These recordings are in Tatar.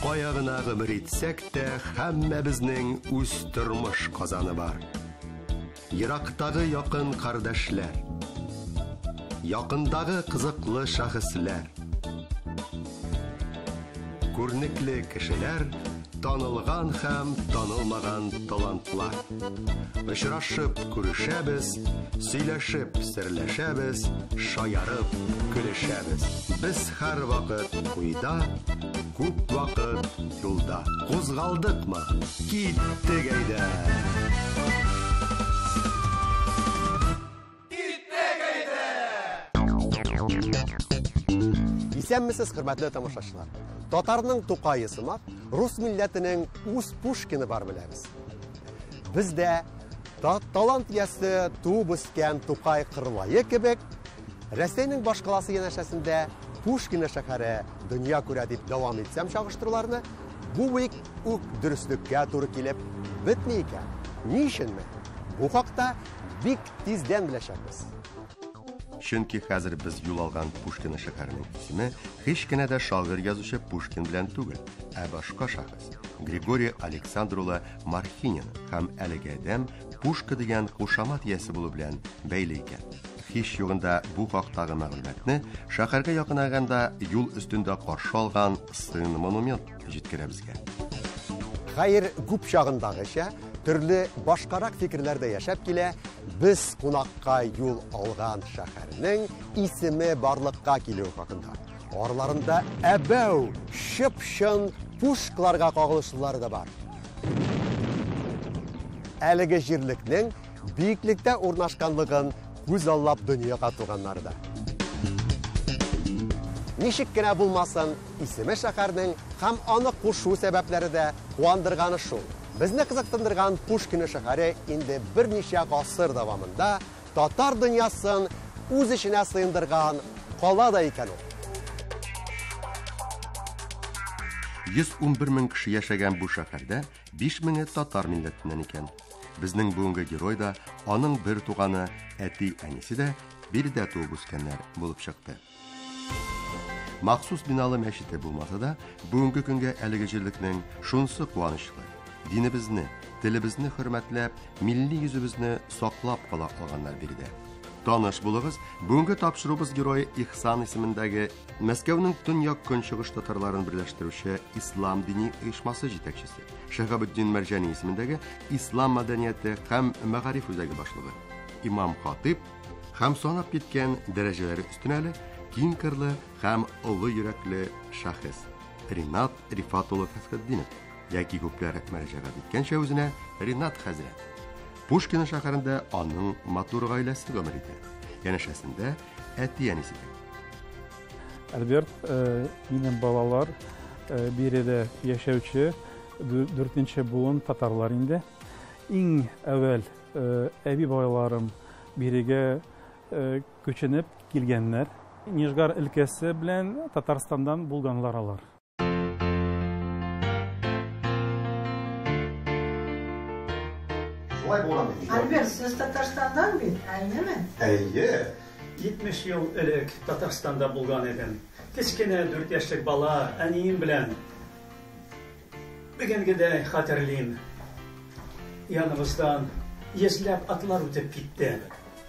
Кая гына гомер итсәк тә, һәммәбезнең үз тормыш казаны бар. Ерактагы якын кардәшләр, якындагы кызыклы шәхесләр, күренекле кешеләр, танылган һәм танылмаган талантлар. Очрашып күрешәбез, сөйләшеп серләшәбез, шаярып көлешәбез. Без һәрвакыт уйда, күп вакыт юлда. Кузгалдыкмы? Киттек әйдә! Исәнмесез, хөрмәтле тамашачылар. Татарның Тукае сымак, рус милләтенең үз Пушкины бар беләбез. Бездә талант иясе туып үскән Тукай Кырлае кебек, Рәсәйнең башкаласы янәшәсендә Пушкино шәһәре дөнья күрә дип дәвам итсәм чагыштыруларны, бу бик үк дөреслеккә туры килеп бетми икән. Ни өченме? Бу хакта бик тиздән беләчәкбез. Чөнки хәзер без юл алган Пушкино шәһәренең исеме һич кенә дә шагыйрь язучы Пушкин белән түгел, ә башка шәхес Григорий Александр улы Мархинин һәм әлеге адәм Пушка дигән кушамат иясе булу белән бәйле икән. Һич югында бу хактагы мәгълүматны шәһәргә якынайганда юл өстендә каршы алган сын монумент җиткерә безгә. Хәер, күп чагындагыча, төрле башкарак фикерләр дә яшәп килә. Без кунакка юл алган шәһәрнең исеме барлыкка килүе хакында. Араларында әбәү, чып-чын пушкларга кагылышлылары да бар. Әлеге җирлекнең биеклектә урнашканлыгын күз аллап дөньяга туганнары да. Ничек кенә булмасын, исеме шәһәрнең һәм аны кушу сәбәпләре дә куандырганы шул. Безне кызыктырган Пушкино шәһәре инде берничә гасыр дәвамында татар дөньясын үз эченә сыендырган кала да икән ул. 111 мең кеше яшәгән бу шәһәрдә 5 меңе татар милләтеннән икән. Безнең бүгенге герой да, аның бер туганы, әти-әнисе дә биредә туып үскәннәр булып чыкты. Махсус биналы мәчете булмаса да, бүгенге көнгә әлеге җирлекнең шунысы куанычлы. Динебезне, телебезне хөрмәтләп, милли йөзебезне саклап кала алганнар биредә. Таныш булыгыз, бүгенге тапшыруыбыз герое Ихсан исемендәге Мәскәүнең төньяк-көнчыгыш татарларын берләштерүче Ислам дини оешмасы җитәкчесе, Шәһабетдин Мәрҗани исемендәге Ислам мәдәнияте һәм мәгариф үзәге башлыгы, имам хатип һәм санап киткән дәрәҗәләре өстенә әле киң кырлы һәм олы йөрәкле шәхес Ринат Рифат улы Фәсхетдинов, яки күпләр мөрәҗәгать иткәнчә үзенә Ринат хәзрәт. Пушкино шәһәрендә аның матур гаиләсе гомер итә. Янәшәсендә әти-әнисе дә. Альберт, минем балалар биредә яшәүче дүртенче буын татарлар инде. Иң әүвәл әби-бабайларым бирегә күченеп килгәннәр. Нижгар өлкәсе белән Татарстандан булганлар алар. Шулай булган бит. Альберт, сез Татарстаннан бит, әйеме? Әйе. 70 ел элек Татарстанда булган идем. Кечкенә 4 яшьлек бала әнием белән бүгенгедәй хәтерлим. Яныбыздан йөзләп атлар үтеп китте.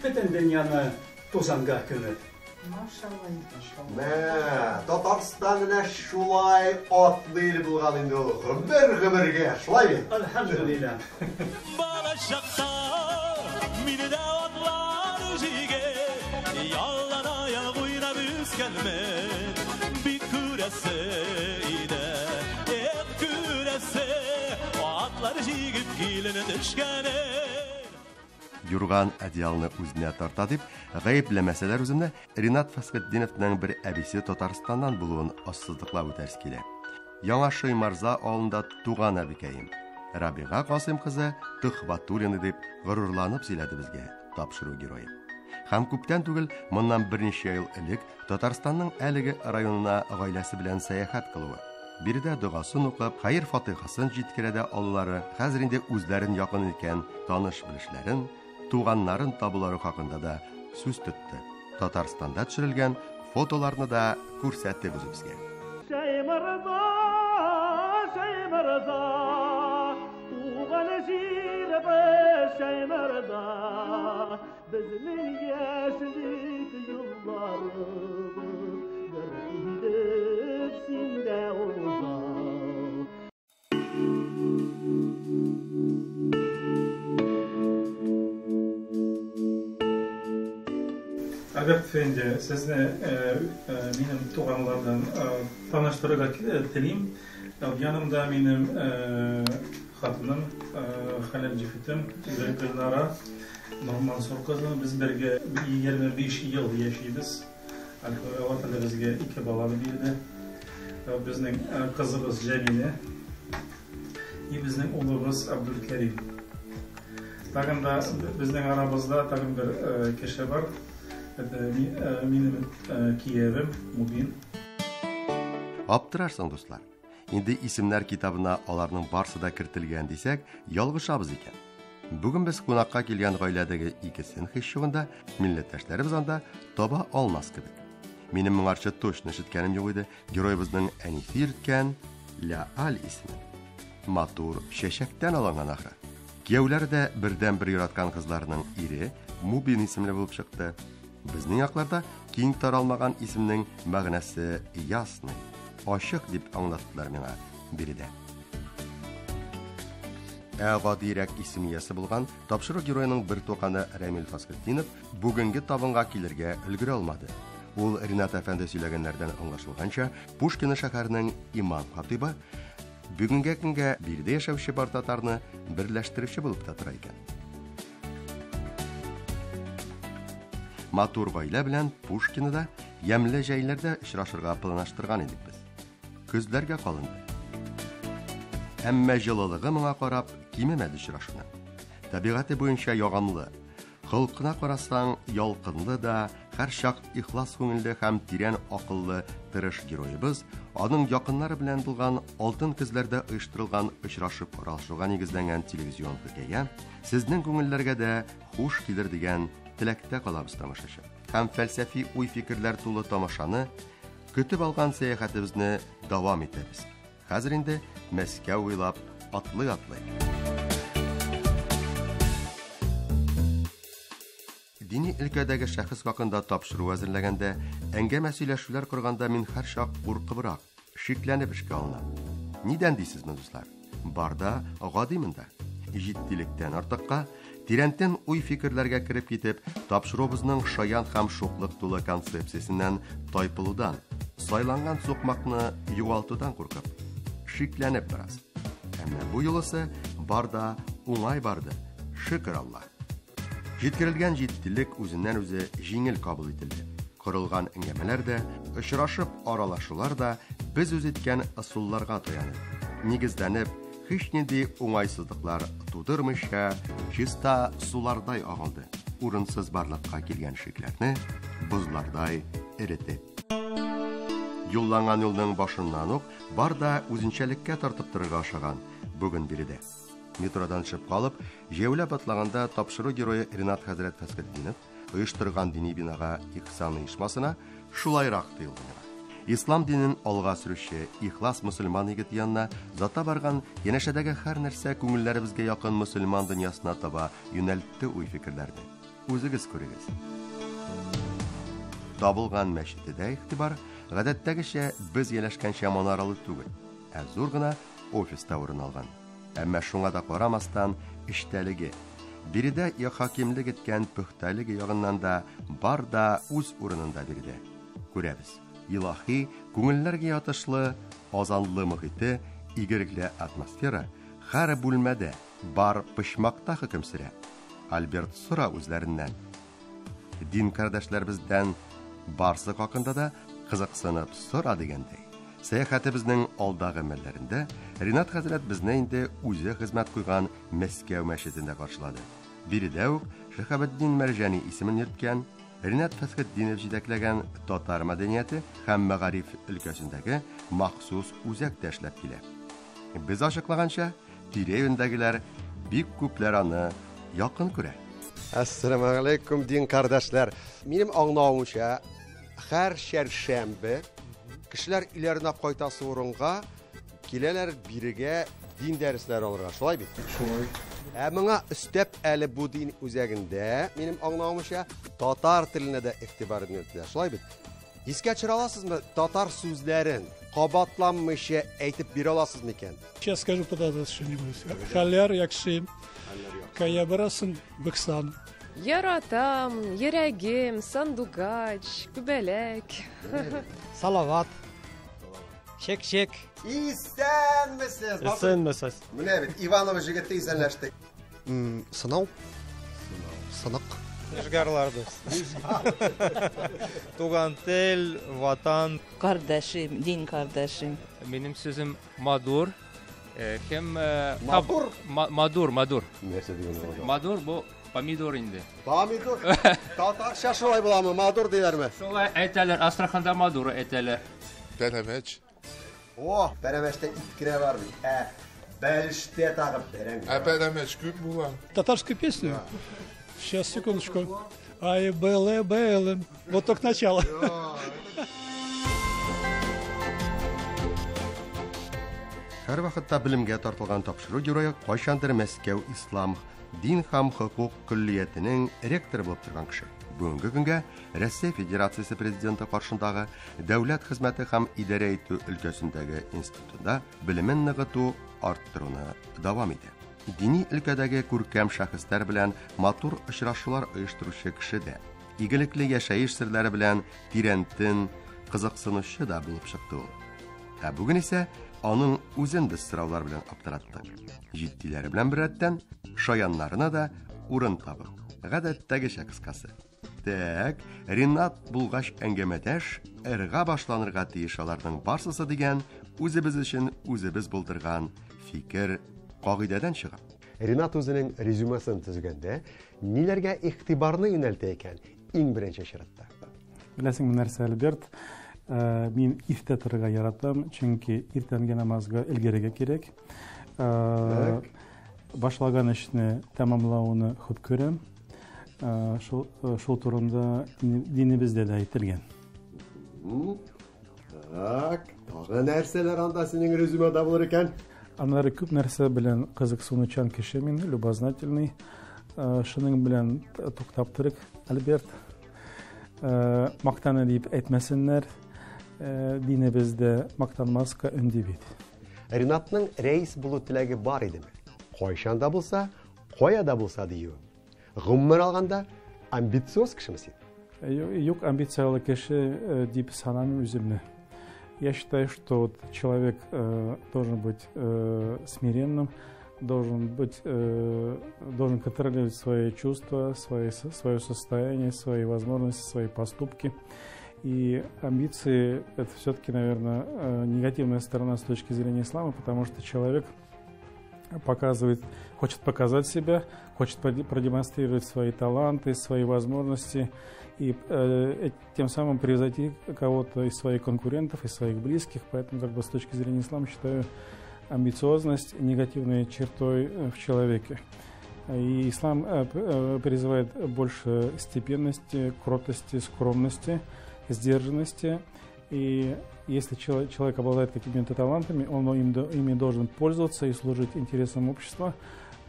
Бөтен дөньяны тузанга күмеп. Машалла. Мә, Татарстан менә шулай атлы ил булган инде ул. Гомер-гомергә, шулай бит? Альхамдулилла. Балачакта мине дә атлар җигеп, ялан аяк уйнап үскәнмен. Бик күрәсе иде, эх, күрәсе, атлар җигеп килен төшкәнен. Юрган одеялны үзенә тарта дип гаепләмәсәләр үземне, Ринат Фәсхетдиновның бер әбисе Татарстаннан булуын ассызыклап үтәрсе килә. Яңа Шоймарза авылында туган әбикәем Рабига Касыйм кызы Төхвәтуллина дип горурланып сөйләде безгә тапшыру герое. Һәм күптән түгел, моннан берничә ел элек Татарстанның әлеге районына гаиләсе белән сәяхәт кылуы. Биредә догасын укып, хәер-фатихасын җиткерә дә алулары, хәзер инде үзләрен якын иткән таныш-белешләрен, туганнарын табулары хакында да сүз тотты. Татарстанда төшерелгән фотоларны да күрсәтте үзебезгә. Шәймардан Шәйморза, туган җиребез Шәйморза, безнең яшьлек юлларыбыз бер килеп синдә уза. Альберт әфәнде, сезне минем туганлардан таныштырырга телим. Янымда минем хатыным, хәләл җефетем Гөлнара Мансур кызы. Без бергә 25 ел яшибез. Алла Тәгалә безгә ике баланы бирде. Безнең кызыбыз Җәмилә и безнең улыбыз Абдулкәрим. Тагын да безнең арабызда тагын бер кеше бар. Это минем киявем Мубин. Аптырарсың, дуслар. Инде исемнәр китабына аларның барсы да кертелгән дисәк, ялгышабыз икән. Бүген без кунакка килгән гаиләдәге икесен һич югында милләттәшләребез анда таба алмас кебек. Минем моңарчы точно ишеткәнем юк иде героебызның әнисе йөрткән Ләаль исемен. Матур чәчәктән алынган ахры. Кияүләре дә бердән-бер яраткан кызларының ире Мубин исемле булып чыкты. Безнең якларда киң таралмаган исемнең мәгънәсе ясный, ачык дип аңлаттылар миңа биредә. Ә гадирәк исем иясе булган тапшыру героеның бер туганы Рәмил Фасхетдинов бүгенге табынга килергә өлгерә алмады. Ул Ринат әфәнде сөйләгәннәрдән аңлашылганча, Пушкино шәһәренең имам хатыйбы бүгенге көнгә биредә яшәүче бар татарны берләштерүче булып та тора икән. Матур гаилә белән Пушкинода ямьле җәйләрдә очрашырга планлаштырган идек без. Көзләргә калынды. Әмма җылылыгы моңа карап кимемәде очрашуның. Табигате буенча ягымлы, холкына карасаң ялкынлы да, һәрчак ихлас күңелле һәм тирән акыллы тырыш героебыз аның якыннары белән булган алтын көзләрдә оештырылган очрашып аралашуга нигезләнгән телевизион хикәя сезнең күңелләргә дә хуш килер дигән теләктә калабыз, тамашачы. Һәм фәлсәфи уй-фикерләр тулы тамашаны көтеп алган сәяхәтебезне дәвам итәбез. Хәзер инде Мәскәү уйлап атлый-атлый. Дини өлкәдәге шәхес хакында тапшыру әзерләгәндә, әңгәмә сөйләшүләр корганда мин һәрчак куркыбрак, шикләнеп эшкә алынам. Нидән дисезме, дуслар? Бар да гади монда. Җитдилектән артыкка, тирәнтен уй-фикерләргә кереп китеп, тапшыруыбызның шаян һәм шуклык тулы концепциясеннән тайпылудан, сайланган сукмакны югалтудан куркып, шикләнеп бераз. Әмма бу юлысы бар да уңай барды. Шөкер Алла. Җиткерелгән җитдилек үзеннән үзе җиңел кабул ителде. Корылган әңгәмәләр дә, очрашып аралашулар да без үз иткән ысулларга таянып, нигезләнеп, һич нинди уңайсызлыклар тудырмыйча, чиста сулардай агылды. Урынсыз барлыкка килгән шикләрне бозлардай эретеп. Юлланган юлның башыннан ук бар да үзенчәлеккә тартып торырга ошаган бүген биредә. Метродан төшеп калып, җәяүләп атлаганда тапшыру герое Ринат хәзрәт Фәсхетдинов оештырган дини бинага Ихсан оешмасына шулайрак тоелды миңа. Ислам динен алга сөрүче ихлас мөселман егет янына зата барган янәшәдәге һәр нәрсә күңелләребезгә якын мөселман дөньясына таба юнәлтте уй-фикерләрне. Үзегез күрегез. Табылган мәчете дә игътибар, гадәттәгечә без ияләшкәнчә манаралы түгел, ә зур гына офиста урын алган. Әмма шуңа да карамастан эчтәлеге, биредә хакимлек иткән пөхтәлеге ягыннан да бар да үз урынында биредә. Күрәбез. Илаһи, күңелләргә ятышлы, азанлы мохите, игелекле атмосфера һәр бүлмәдә, бар почмакта хөкем сөрә. Альберт сора үзләреннән. Дин кардәшләребездән барсы хакында да кызыксынып сора дигәндәй. Сәяхәтебезнең алдагы мәлләрендә Ринат хәзрәт безне инде үзе хезмәт куйган Мәскәү мәчетендә каршылады. Биредә үк Шиһабетдин Мәрҗани исемен йөрткән Ринат Фәсхетдинов җитәкләгән татар мәдәнияте һәм мәгариф өлкәсендәге махсус үзәк тә эшләп килә. Без ачыклаганча, тирә-юньдәгеләр бик күпләр аны якын күрә. Әссәламү алейкум, дин кардәшләр. Минем аңлавымча, һәр чәршәмбе кешеләр өйләренә кайтасы урынга Киләләр бирегә дин дәресләре алырга, шулай бит? Шулай. Ә моңа өстәп әле бу дин үзәгендә, минем аңлавымча, татар теленә дә игътибар юнәлтелә, шулай бит? Искә төшерә аласызмы татар сүзләрен кабатланмыйча әйтеп бирә аласыз микән? Сейчас скажу по-татарски что-нибудь. Хәлләр яхшы. Кая барасың, баксаң. Яратам, йөрәгем, сандугач, күбәләк. Салават. Чәк-чәк. Исәнмесез! Исәнмесез. Менә бит Иваново җегете исәнләштек. Сынау. Сынык. Нижгарларбыз. Туган тел, ватан. Кардәшем, дин кардәшем. Минем сүзем мадур. Кем Мадур? Мадур, мадур. Нәрсә дигән ул? Мадур бу помидор инде. Помидор. Татарча шулай буламы? Мадур диләрме? Шулай әйтәләр, Астраханда мадур әйтәләр. Пәрәмәч. О, пәрәмәчтә ит кенә бар бит. Ә бәлештә тагы бәрәңге. Ә пәрәмәч күп була. Татарскую песню? Сейчас, секундочку. Ай, Б, Л, Б, Л. Вот только начало. Һәр вакытта белемгә тартылган тапшыру герое кайчандыр Мәскәү ислам дин һәм хокук көллиятенең ректоры булып торган кеше. Бүгенге көнгә Россия Федерациясе президенты каршындагы дәүләт хезмәте һәм идарә итү өлкәсендәге институтында белемен ныгыту, арттыруны дәвам итә. Дини өлкәдәге күркәм шәхесләр белән матур очрашулар оештыручы кеше дә, игелекле яшәеш серләре белән тирәнтен кызыксынучы да булып чыкты ул. Ә бүген исә аның үзен без сораулар белән аптыраттык. Җитдиләре белән беррәттән шаяннарына да урын табып. Гадәттәгечә кыскасы. Тәк, Ринат булгач әңгәмәдәш, ырга башланырга тиеш аларның барсысы дигән үзебез өчен үзебез булдырган фикер кагыйдәдән чыга. Ринат үзенең резюмесын төзегәндә ниләргә игътибарны юнәлтә икән иң беренче чиратта? Беләсеңме нәрсә, Альберт? Мин иртә торырга яратам, чөнки иртәнге намазга өлгерергә кирәк. Башлаган эшне тәмамлауны хуп күрәм. Шул турында динебездә дә әйтелгән. Так, тагы нәрсәләр анда синең резюмеда булыр икән? Аннары күп нәрсә белән кызыксынучан кеше мин, любознательный. Шуның белән туктап торыйк, Альберт. Мактана дип әйтмәсеннәр. Динебездә мактанмаска өнди бит. Ринатның рәис булу теләге бар идеме? Кайчан да булса, кая да булса дию. Гомумән алганда, амбициоз кешеме син? Юк, амбициялы кеше дип санамыйм үземне. Я считаю, что человек должен быть смиренным, должен контролировать свои чувства, свое состояние, свои возможности, свои поступки. И амбиции — это все-таки, наверное, негативная сторона с точки зрения ислама, потому что человек хочет показать себя, хочет продемонстрировать свои таланты, свои возможности и тем самым превзойти кого-то из своих конкурентов, из своих близких. Поэтому с точки зрения ислама считаю амбициозность негативной чертой в человеке. И ислам призывает больше степенности, кротости, скромности, сдержанности. И если человек обладает какими-то талантами, он ими должен пользоваться и служить интересам общества,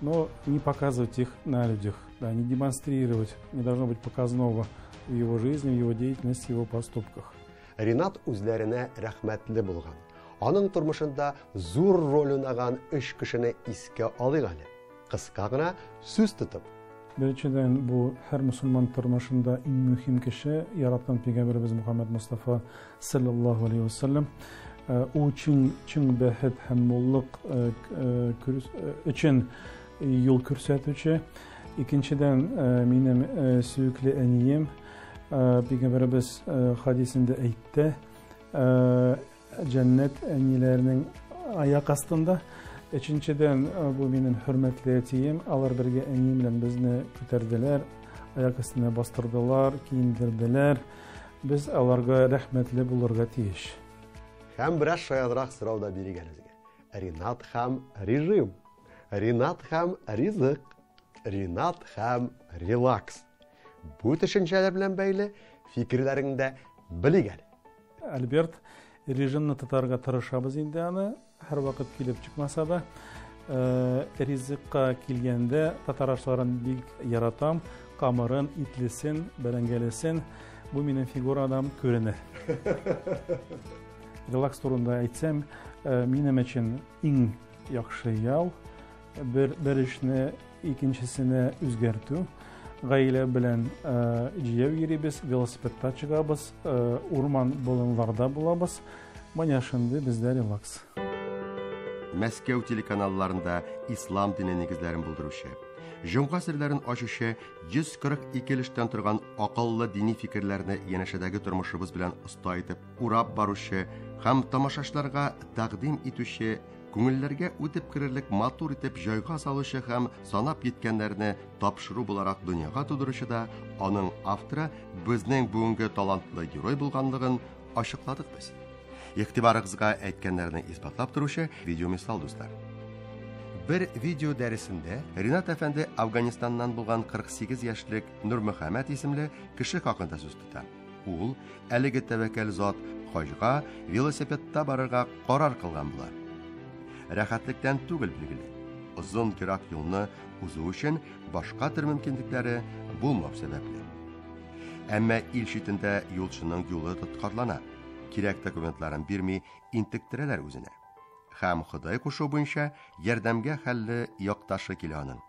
но не показывать их на людях, да, не демонстрировать, не должно быть показного в его жизни, в его деятельности, в его поступках. Ринат үзләренә рәхмәтле булган. Аның тормышында зур роль уйнаган өч кешене искә алыйк әле. Кыска гына сүз тотып. Беренчедән, бу һәр мусульман тормышында иң мөһим кеше, яраткан пәйгамбәребез Мухаммад Мустафа саллаллаһу алейхи вассалам. Ул чын бәхет һәм муллык өчен юл күрсәтүче. Икенчедән, минем сөекле әнием, пәйгамбәребез хадисендә әйтте, җәннәт әниләренең аяк астында. Өченчедән, бу минем хөрмәтле әтием, алар бергә әнием белән безне күтәрделәр, аяк өстенә бастырдылар, киендерделәр. Без аларга рәхмәтле булырга тиеш. Һәм бераз шаянрак сорау да бирик әле сезгә. Ринат һәм режим, Ринат һәм ризык, Ринат һәм релакс. Бу төшенчәләр белән бәйле фикерләреңне дә белик әле. Альберт, Режимны тотарга тырышабыз инде аны, һәрвакыт килеп чыкмаса да. Ризыкка килгәндә татар ашларын бик яратам. Камырын, итлесен, бәрәңгелесен. Бу минем фигурадан күренә. Релакс турында әйтсәм, минем өчен иң яхшы ял бер эшне икенчесенә үзгәртү. Гаилә белән җәяү йөрибез, велосипедта чыгабыз, урман болынларда булабыз. Менә шундый бездә релакс. Мәскәү телеканалларында ислам дине нигезләрен булдыручы, җомга серләрен ачучы 142 өлештән торган акыллы дини фикерләрне янәшәдәге тормышыбыз белән оста итеп урап баручы һәм тамашачыларга тәкъдим итүче, күңелләргә үтеп керерлек матур итеп җайга салучы һәм санап киткәннәрне тапшыру буларак дөньяга тудыручы да аның авторы безнең бүгенге талантлы герой булганлыгын ачыкладык без. Игътибарыгызга әйткәннәрне исбатлап торучы видеомисал, дуслар. Бер видео дәресендә Ринат әфәнде Афганистаннан булган 48 яшьлек Нурмөхәммәт исемле кеше хакында сүз тота. Ул әлеге тәвәккәл зат хаҗга велосипедта барырга карар кылган була. Рәхәтлектән түгел, билгеле. Озын ерак юлны узу өчен башка төр мөмкинлекләре булмау сәбәпле. Әмма ил читендә юлчының юлы тоткарлана. Кирәк документларын бирми интектерәләр үзенә. Һәм Ходай кушуы буенча ярдәмгә хәлле якташы килә аның.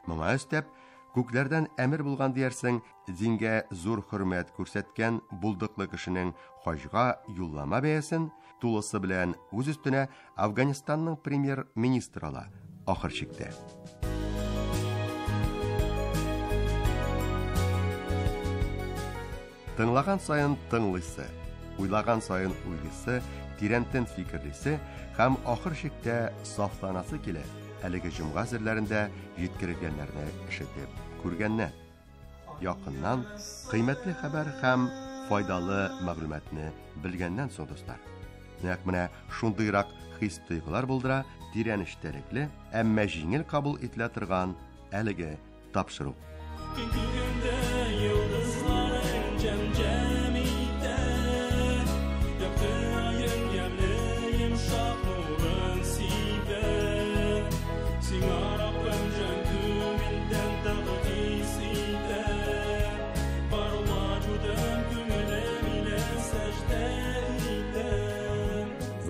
Моңа өстәп, күкләрдән әмер булган диярсең, дингә зур хөрмәт күрсәткән булдыклы кешенең хаҗга юллама бәясен тулысы белән үз өстенә Афганистанның премьер-министры ала ахыр чиктә. Тыңлаган саен тыңлыйсы, уйлаган саен уйлыйсы, тирәнтен фикерлисе һәм ахыр чиктә сафланасы килә әлеге җомга серләрендә җиткерелгәннәрне ишетеп күргәннән. Якыннан кыйммәтле хәбәр һәм файдалы мәгълүматны белгәннән соң, дуслар. Нәкъ менә шундыйрак хис-тойгылар булдыра тирән эчтәлекле, әмма җиңел кабул ителә торган әлеге тапшыру.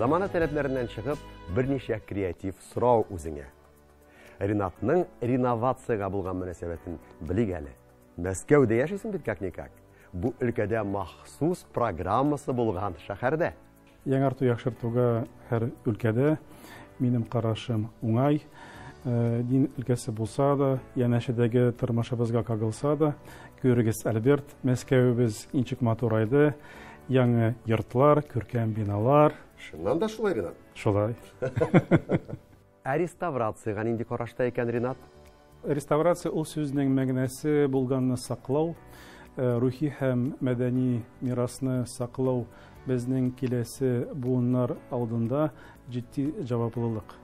Замана таләпләреннән чыгып, берничә креатив сорау үзеңә. Ринатның реновациягә булган мөнәсәбәтен белик әле. Мәскәүдә яшисең бит как-никак. Бу өлкәдә махсус программасы булган шәһәрдә. Яңарту яхшыртуга һәр өлкәдә минем карашым уңай. Дин өлкәсе булса да, янәшәдәге тормышыбызга кагылса да, күрегез, Альберт, Мәскәүебез ничек матурайды. Яңа йортлар, күркәм биналар. Чыннан да шулай, Ринат? Шулай. Ә реставрациягә нинди карашта икән, Ринат? Реставрация ул сүзнең мәгънәсе булганны саклау, рухи һәм мәдәни мирасны саклау безнең киләсе буыннар алдында җитди җаваплылык.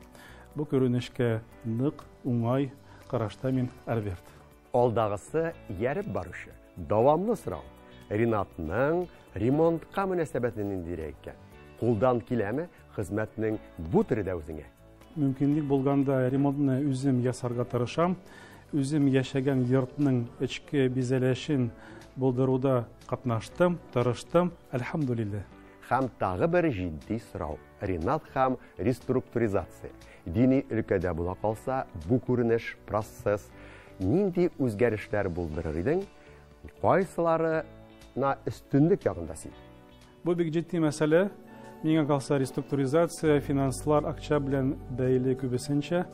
Бу күренешкә нык, уңай карашта мин, Альберт. Алдагысы ярып баручы, дәвамлы сорау. Ринатның ремонтка мөнәсәбәте ниндирәк икән? Кулдан киләме хезмәтнең бу төре дә үзеңә? Мөмкинлек булганда ремонтны үзем ясарга тырышам. Үзем яшәгән йортның эчке бизәлешен булдыруда катнаштым, тырыштым, әлхәмдүлилләһ. Һәм тагы бер җитди сорау. Ринат һәм реструктуризация. Дини өлкәдә була калса, бу күренеш, процесс нинди үзгәрешләр булдырыр идең? Кайсыларына өстенлек ягында син? Бу бик җитди мәсьәлә. Миңа калса, реструктуризация, финанслар, акча белән бәйле күбесенчә.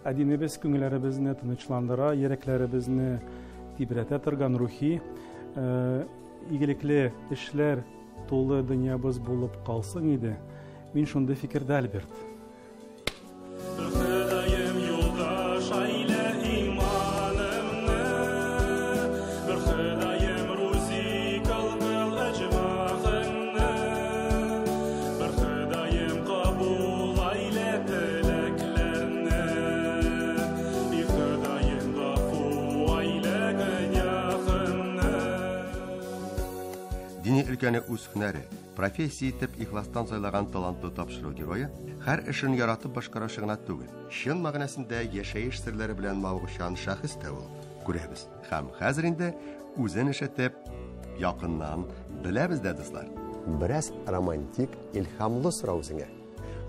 Ә динебез күңелләребезне тынычландыра, йөрәкләребезне тибрәтә торган рухи, игелекле эшләр тулы дөньябыз булып калсын иде. Мин шундый фикердә, Альберт. Дини өлкәне Сәхнәне үз һөнәре, профессия итеп ихластан сайлаган талантлы тапшыру герое һәр эшен яратып башкаручы гына түгел, чын мәгънәсендә яшәеш серләре белән мавыгучан шәхес тә ул, күрәбез. Һәм хәзер инде үзен ишетеп, якыннан беләбез дә, дуслар. Бераз романтик, илһамлы сорау үзеңә.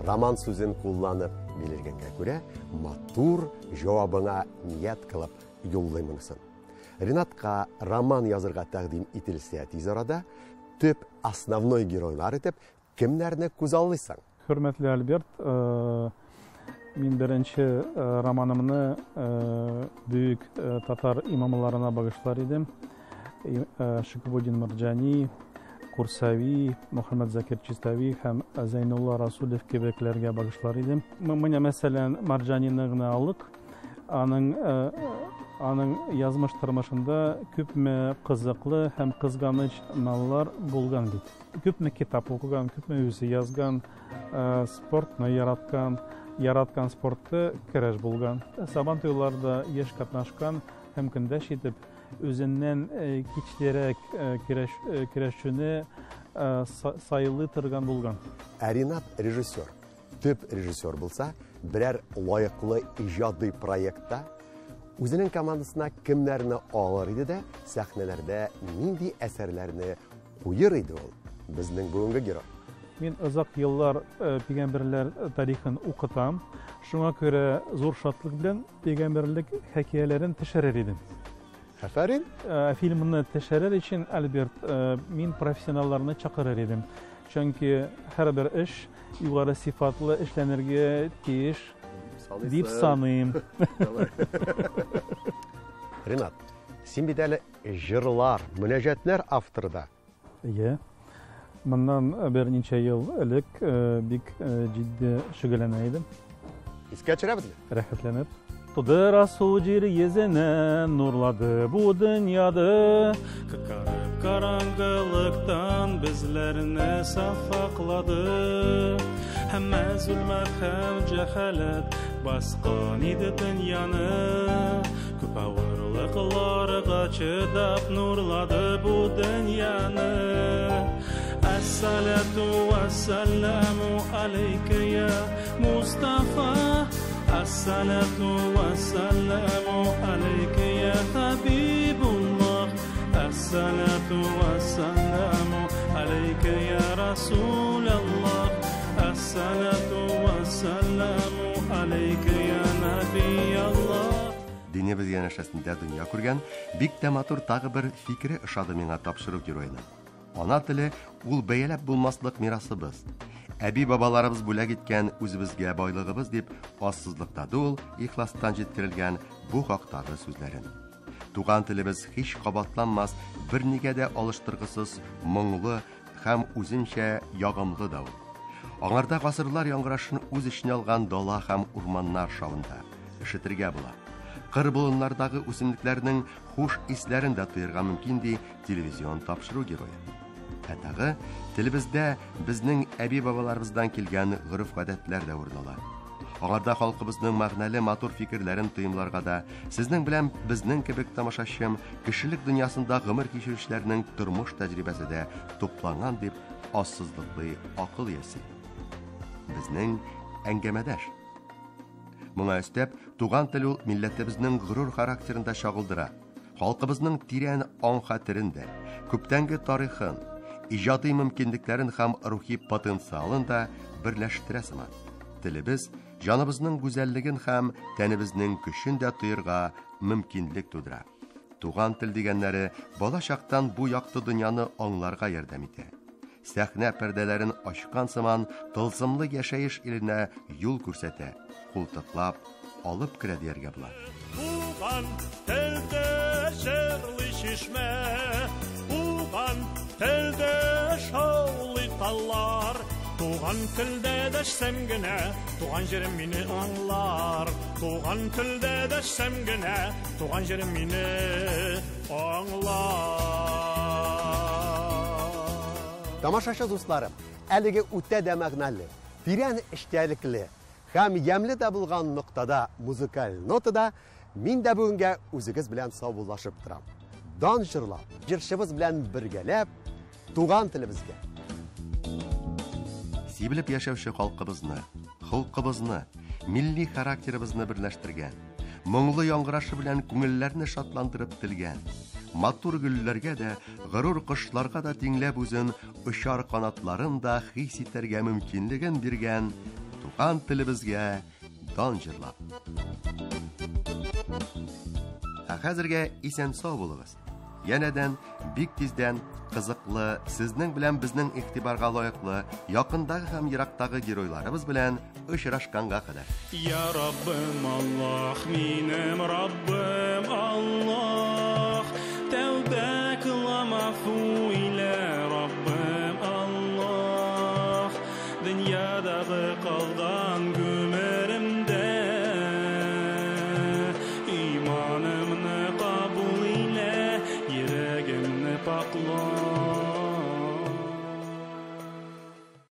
Роман сүзен кулланып бирелгәнгә күрә, матур җавабыңа ният кылып юллыйм монысын. Ринатка роман язырга тәкъдим ителсә тиз арада, төп основной геройлар итеп кемнәрне күзаллыйсың? Хөрмәтле Альберт, мин беренче романымны бөек татар имамларына багышлар идем. Шикбудин Марджани, Курсави, Мөхәммәд Закир Чистави һәм Зәйнулла Расулев кебекләргә багышлар идем. Менә мәсәлән, Марджанины гына алык. Аның аның язмыш тормышында күпме кызыклы һәм кызганыч маллар булган бит. Күпме китап укыган, күпме үзе язган, спортны яраткан, яраткан спорты көрәш булган. Сабан туйларда еш катнашкан һәм көндәш итеп үзеннән кичлерәк көрәшчене сайлый торган булган. Ә Ринат режиссер, төп режиссер булса, берәр лаеклы иҗади проектта үзенең командасына кемнәрне алыр иде дә, сәхнәләрдә нинди әсәрләрне куер иде ул, безнең бүгенге герой. Мин озак еллар пәйгамбәрләр тарихын укытам. Шуңа күрә зур шатлык белән пәйгамбәрлек хикәяләрен төшерер идем. Афәрин. Фильмны төшерер өчен, Альберт, мин профессионалларны чакырыр идем. Чөнки һәрбер эш югары сифатлы эшләнергә тиеш дип саныйм. Ринат, син бит әле җырлар, мөнәҗәтләр авторы да. Иә. Моннан берничә ел элек бик җитди шөгыльләнә идем. Искә төшерәбезме? Рәхәтләнеп. Туды Расул җир йөзенә, нурлады бу дөньяда. Коткарып караңгылыктан безләрне сафаклады. Һәммә зөлмәт һәм җәһаләт баскан иде дөньяны. Күп авырлыкларга чыдап нурлады бу дөньяны. Әссалату вассаламу алейка я Мустафа. Ассалату вассаламу алейка я Хабибуллах. Ассалату вассаламу алейка я Расулаллах. Ассалату вассаламу алейка я Набияллах. Динебез янәшәсендә дөнья күргән бик тә матур тагы бер фикере ошады миңа тапшыру героеның. Ана теле ул бәяләп булмаслык мирасыбыз. Әби бабаларыбыз бүләк иткән үзебезгә байлыгыбыз дип ассызлыктады ул ихластан җиткерелгән бу хактагы сүзләрен. Туган телебез һич кабатланмас, бернигә дә алыштыргысыз, моңлы һәм үзенчә ягымлы да ул. Аңарда гасырлар яңгырашын үз эченә алган дала һәм урманнар шавында ишетергә була. Кыр болыннардагы үсемлекләрнең хуш исләрен дә тоярга мөмкин, ди телевизион тапшыру герое. Ә тагы телебездә безнең әби-бабаларыбыздан килгән гореф-гадәтләр дә урын ала. Аңарда халкыбызның мәгънәле матур фикерләрен тоемларга да, сезнең белән безнең кебек тамашачым, кешелек дөньясында гомер кичерүчеләрнең тормыш тәҗрибәсе дә тупланган дип ассызлыклый акыл иясе. Безнең әңгәмәдәш. Моңа өстәп, туган тел ул милләтебезнең горур характерын да чагылдыра. Халкыбызның тирән аң-хәтерен дә, күптәнге тарихын, иҗади мөмкинлекләрен һәм рухи потенциалын да берләштерә сыман. Телебез җаныбызның гүзәллеген һәм тәнебезнең көчен дә тоярга мөмкинлек тудыра. Туган тел дигәннәре бала чактан бу якты дөньяны аңларга ярдәм итә. Сәхнә пәрдәләрен ачкан сыман тылсымлы яшәеш иленә юл күрсәтә, култыклап алып керә дияргә була. Туган телдә җырлый чишмә, туган телдә шаулый таллар. Туган телдә дәшсәм генә, туган җирем мине аңлар. Туган телдә дәшсәм генә, туган җирем мине аңлар. Тамашачы дусларым, әлеге үтә дә мәгънәле, тирән эчтәлекле һәм ямьле дә булган ноктада, музыкаль нотада мин дә бүгенгә үзегез белән саубуллашып торам. Дан җырлап, җырчыбыз белән бергәләп Туган телебезгә. Сибелеп яшәүче халкыбызны, холкыбызны, милли характерыбызны берләштергән, моңлы яңгырашы белән күңелләрне шатландырып телгән, матур гөлләргә дә, горур кошларга да тиңләп үзен очар канатларын да хис итәргә мөмкинлеген биргән туган телебезгә дан җырлап. Ә хәзергә исән-сау булыгыз. Янәдән бик тиздән кызыклы, сезнең белән безнең игътибарга лаеклы якындагы һәм ерактагы геройларыбыз белән очрашканга кадәр. Я Раббым Аллаһ, минем Раббым Аллаһ, тәүбә кылам, гафу илә, Раббым Аллаһ, дөньядагы калган